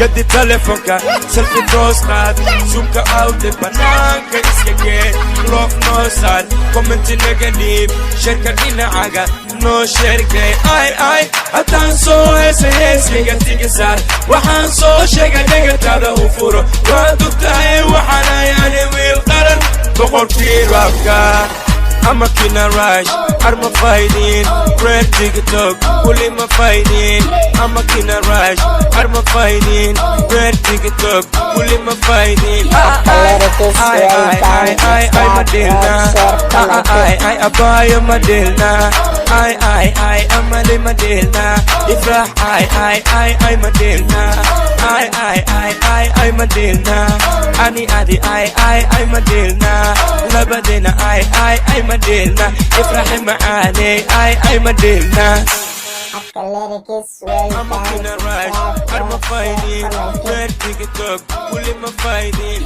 Kadib telefonka selfie toos qaad, zoomka out, banaanka iska gee, love noo saar, comment naga dhiib, shareka dhinacaga noo sheergay. Ay ay, haddaan soo heesa heeskiga tiga saar, waxaan soo sheegay dhegataada u furo. Waad ogtahay waxaan ani wiil qaran, boqorkii rapka ama kina rush. Arma fighting red TikTok, weli ma fighting. Ama kina rush, arma fighting red TikTok, weli ma fighting. Ay ay ay ay ay, madilna. Ay ay, abayo, madilna. Ay ay ay, amali, madilna. Ifrah, ay ay ay ay, madilna. Ay ay ay ay ay, madilna. Ani adi, ay ay ay, madilna. Labadina, ay ay ay, madilna. Ifraxi macaaney, ay ay, madilna. Afka lyrics. I'm a Welcome. kina rush, arma fighting red TikTok, weli ma fighting.